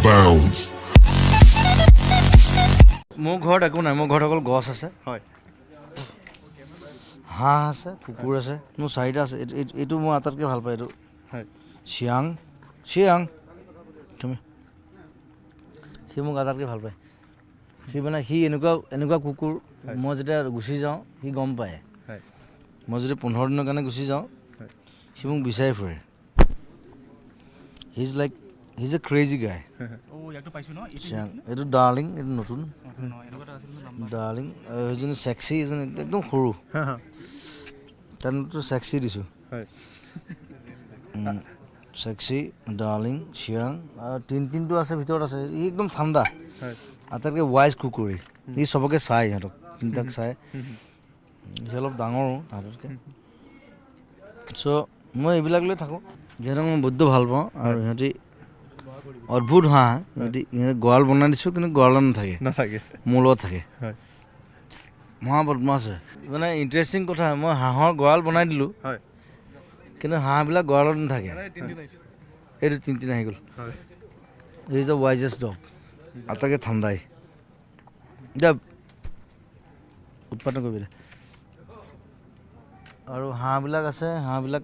bounds. মোৰ ঘৰত একো নাই, মোৰ ঘৰত অকল গছ আছে, হয়, হাঁহ আছে, কুকুৰ আছে, মোৰ চাৰিটা আছে। এইটো মই আটাইতকৈ ভাল পাওঁ, এইটো হয়, চিয়াং। চিয়াং তুমি, সি মোক আটাইতকৈ ভাল পায়। সি মানে সি এনেকুৱা এনেকুৱা কুকুৰ, মই যেতিয়া গুচি যাওঁ সি গম পায়। মই যদি 15 দিনৰ কাৰণে গুচি যাওঁ, সি মোক বিচাৰি ফুৰে। He is like, he is a crazy guy. Chiyang, এইটো ডাৰ্লিং, এইটো নতুন ডাৰ্লিং। সেইজনী চেক্সি, এজনী একদম সৰু, তাৰ নামটো চেক্সি দিছোঁ। চেক্সি, ডাৰ্লিং, চিয়াং আৰু তিনটো আছে, ভিতৰত আছে। ই একদম ঠাণ্ডা, আটাইতকৈ ৱাইজ কুকুৰ। ই চবকে চায়, ইহঁতক তিনিটাক চায়। সি অলপ ডাঙৰো তাহাঁততকৈ। চ' মই এইবিলাক লৈ থাকোঁ। সিহঁতক মই বৈদ্য ভাল পাওঁ আৰু সিহঁতি অদ্ভুত হাঁহ। সিহঁতি গঁৰাল বনাই দিছোঁ, কিন্তু গঁৰালত নাথাকে, নাথাকে, মোৰ লগত থাকে। মহা বদমাছ হয়। মানে ইণ্টাৰেষ্টিং কথা, মই হাঁহৰ গঁৰাল বনাই দিলোঁ, কিন্তু হাঁহবিলাক গঁৰালত নাথাকে। এইটো তিনিদিন আহি গ'ল। Is the wisest dog, আটাইতকৈ ঠাণ্ডাই। এতিয়া উৎপাত নকৰিবি দে। আৰু হাঁহবিলাক আছে, হাঁহবিলাক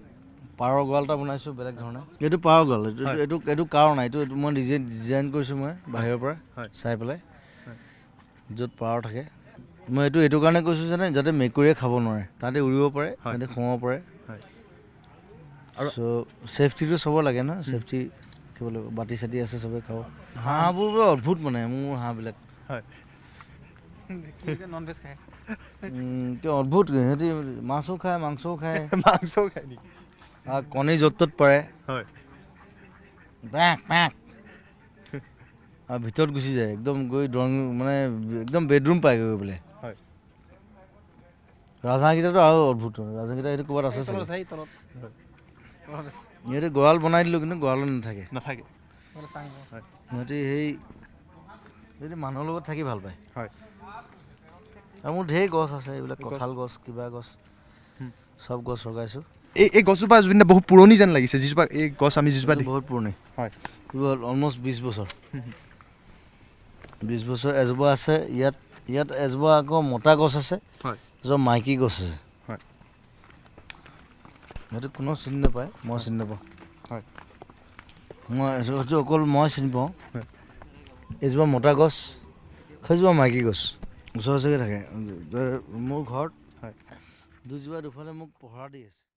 পাৰৰ গঁৰাল এটা বনাইছোঁ বেলেগ ধৰণে। এইটো পাৰৰ গঁৰাল, এইটো এইটো কাৰণ নাই, এইটো মই নিজে ডিজাইন কৰিছোঁ, মই বাহিৰৰ পৰা চাই পেলাই, য'ত পাৰ থাকে। মই এইটো কাৰণে কৈছোঁ যেনে যাতে মেকুৰীয়ে খাব নোৱাৰে, তাতে উৰিব পাৰে, তাতে সোমাব পাৰে। চ' ছেফটিটো চবৰ লাগে ন, ছেফটি কিব লাগিব। বাতি চাতি আছে, চবে খাব। হাঁহবোৰ বৰ অদ্ভুত, মানে মোৰ হাঁহবিলাক কিয় অদ্ভুত, সিহঁতি মাছো খায়, মাংসও খায়। মাংসও খায় নেকি? কণী য'ত ত'ত পাৰে, পেক পেক, আৰু ভিতৰত গুচি যায় একদম গৈ ড্ৰয়িং, মানে একদম বেডৰুম পায়গৈ গৈ পেলাই। ৰাজহাঁহকেইটাতো আৰু অদ্ভুত, ৰাজহাঁহকেইটা এইটো ক'ৰবাত আছে চাগে। সিহঁতে গঁৰাল বনাই দিলোঁ, কিন্তু গঁৰালত নাথাকে, নাথাকে। সিহঁতি সিহঁতি মানুহৰ লগত থাকি ভাল পায়। আৰু মোৰ ঢেৰ গছ আছে, এইবিলাক কঁঠাল গছ, কিবা গছ, চব গছ লগাইছোঁ। এই গছজোপা জুবিন দা বহুত পুৰণি যেন লাগিছে, যিজোপা এই গছ আমি যিজোপা বহুত পুৰণি, অলমষ্ট 20 বছৰ, 20 বছৰ এজোপা আছে ইয়াত। ইয়াত এজোপা আকৌ মতা গছ আছে, এজোপা মাইকী গছ আছে। সেইটো কোনো চিনি নাপায়, মই চিনি নাপাওঁ। মই সেইটো অকল মই চিনি পাওঁ। এজোপা মতা গছ, সেইজোপা মাইকী গছ, ওচৰে ওচৰকৈ থাকে। মোৰ ঘৰত দুজোপা দুফালে মোক পহৰা দি আছে।